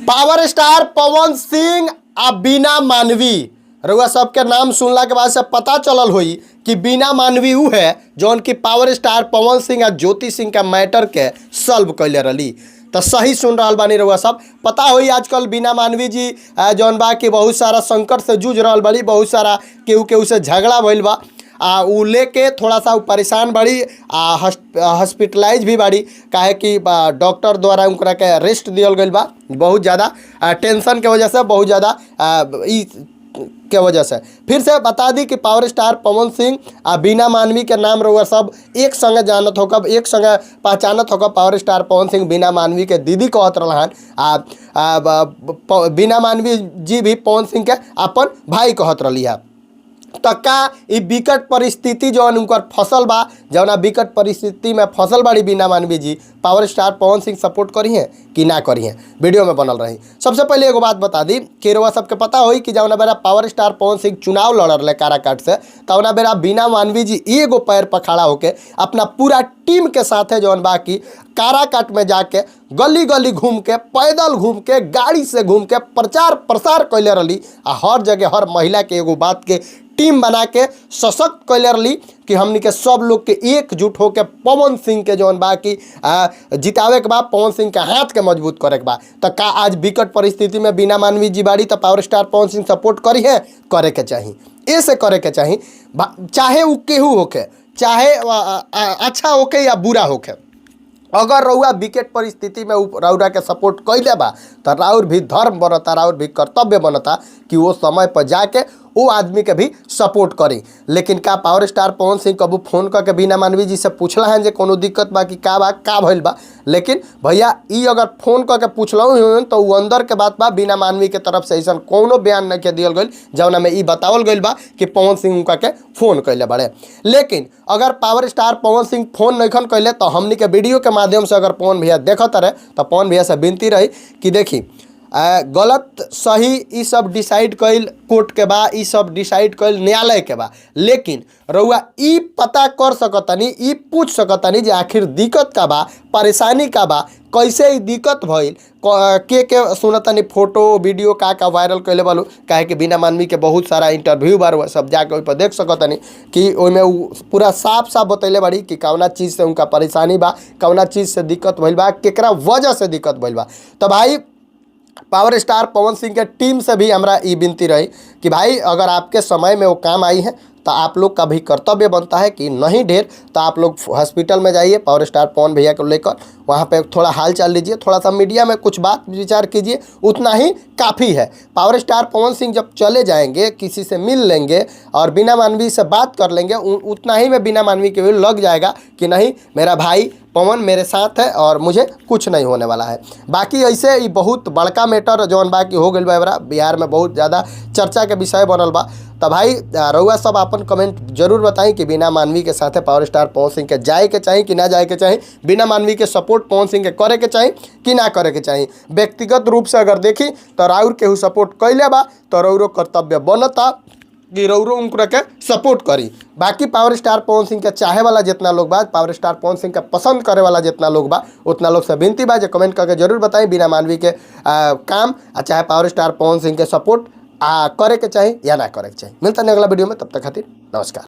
Power star Pawan Singh आ बीना मानवी रउआ सबके नाम सुनला के बाद से पता चलल होई कि बीना मानवी ऊ है जौन की पावर स्टार पवन सिंह आ ज्योति सिंह का मैटर के सॉल्व कैले रहली। तो सही सुन रहल बानी रउआ सब। पता होई आजकल बीना मानवी जी जौन बा कि बहुत सारा संकट से जूझ रहल बाड़ी, बहुत सारा केहू केहू से झगड़ा भइल बा आ उ लेके थोड़ा सा उ परेशान बाड़ी आ हॉस्पिटलाइज भी बाड़ी, काहे कि डॉक्टर द्वारा उनकरा के रेस्ट दियल गइल बा बहुत ज़्यादा टेंशन के वजह से, बहुत ज़्यादा ई के वजह से। फिर से बता दी कि पावर स्टार पवन सिंह आ बीना मानवी के नाम रउआ सब एक संगे जानत होकब, एक संगे पहचानत होकब। पावर स्टार पवन सिंह बीना मानवी के दीदी कहत रहलन आ बीना मानवी जी भी पवन सिंह के अपन भाई कहत रहली है। त का ई विकट परिस्थिति जौन उनकर फसल बा, जौना विकट परिस्थिति में फसल बाड़ी बीना मानवी जी, power star Pawan Singh support करी हैं कि ना करी हैं, वीडियो में बनल रही। सबसे पहले एगो बात बता दी कि रउआ सबके पता होई कि जौना बेरा पावर स्टार पवन सिंह चुनाव लड़ रहे काराकाट से, तौना बेरा बीना मानवी जी एगो पैर पर खड़ा होके अपना पूरा टीम के साथे जौन बा कि काराकाट में जाके गली गली घूम के, पैदल घूम के, गाड़ी से घूम के प्रचार प्रसार कैले रहली आ हर जगह हर महिला के एगो बात के टीम बना के सशक्त कैले रहली कि हमनी के सब लोग के एकजुट होके पवन सिंह के जौन बा कि जितावे के बा, पवन सिंह के हाथ के मजबूत करे के बा। तो का आज विकट परिस्थिति में बीना मानवी जी बाड़ी तो power star Pawan Singh support करी है? करे के चाही, ऐसे करे के चाही, चाहे उ केहू होके, चाहे अच्छा होके या बुरा होके। अगर रउआ विकट परिस्थिति में रउरा के सपोर्ट कैले बा तो राउर भी धर्म बनता, राउर भी कर्तव्य बनता कि वो समय पर जाके वो आदमी के भी सपोर्ट करी। लेकिन का पावर स्टार पवन सिंह कबू फोन करके बीना मानवी जी से पूछला हैं जे कोनो दिक्कत बा कि का बा, का भइल बा? लेकिन भैया ई अगर फोन करके पूछलहुँ तो उ अंदर के बात बा, बीना मानवी के तरफ से ऐसा कोनो बयान नहीं के दियल गइल जौना में ई बतावल गइल बा कि पवन सिंह उनका के फोन कैले बाड़े। लेकिन अगर power star Pawan Singh phone नइखन कैले तो हमनी के वीडियो के माध्यम से अगर पवन भैया देखत रहे तो पवन भैया से विनती रही कि देखी गलत सही ई सब डिसाइड कइल कोर्ट के बा, ई सब डिसाइड कइल न्यायालय के बा, लेकिन रउआ ई पता कर सकतनी, ई पूछ सकतनी जे आखिर दिक्कत का बा, परेशानी का बा, कैसे ई दिक्कत भइल, के के सुनतनी फोटो वीडियो का का वायरल कैले बालू, काहे कि बीना मानवी के बहुत सारा इंटरव्यू बा, रउआ सब जाके ओहि पर देख सकतनी कि ओहिमे उ पूरा साफ साफ बतैले बाड़ी कि कौना चीज़ से उनका परेशानी बा, कौना चीज़ से दिक्कत भइल बा, केकरा वजह से दिक्कत भइल बा। तो भाई पावर स्टार पवन सिंह के टीम से भी हमरा ई विनती रही कि भाई अगर आपके समय में वो काम आई है तो आप लोग का भी कर्तव्य बनता है कि नहीं ढेर तो आप लोग हॉस्पिटल में जाइए पावर स्टार पवन भैया को लेकर, वहाँ पे थोड़ा हाल चाल लीजिए, थोड़ा सा मीडिया में कुछ बात विचार कीजिए, उतना ही काफ़ी है। पावर स्टार पवन सिंह जब चले जाएंगे, किसी से मिल लेंगे और बीना मानवी से बात कर लेंगे, उतना ही में बीना मानवी के भी लग जाएगा कि नहीं मेरा भाई पवन मेरे साथ है और मुझे कुछ नहीं होने वाला है। बाकी ऐसे ही बहुत बड़का मैटर जौन बा कि हो गइल बा, एबरा बिहार में बहुत ज़्यादा चर्चा के विषय बनल बा। तो भाई रउआ सब अपन कमेंट जरूर बताई कि बीना मानवी के साथे पावर स्टार पवन सिंह के जाए के चाही कि ना जाए के चाही, बीना मानवी के सपोर्ट पवन सिंह के करे के चाही कि ना करे के चाही। व्यक्तिगत रूप से अगर देखी तो राउर केहू सपोर्ट कैले बा तो रउरो कर्तव्य बनता कि रउरो उनकरा के सपोर्ट करी। बाकी पावर स्टार पवन सिंह के चाहे वाला जितना लोग बा, पावर स्टार पवन सिंह के पसंद करे वाला जितना लोग बा, उतना लोग से विनती बा जे कमेंट करके जरूर बताई बीना मानवी के काम आ चाहे पावर स्टार पवन सिंह के सपोर्ट आ करे के चाही या ना करे के चाही। मिलता है अगला वीडियो में, तब तक खातिर नमस्कार।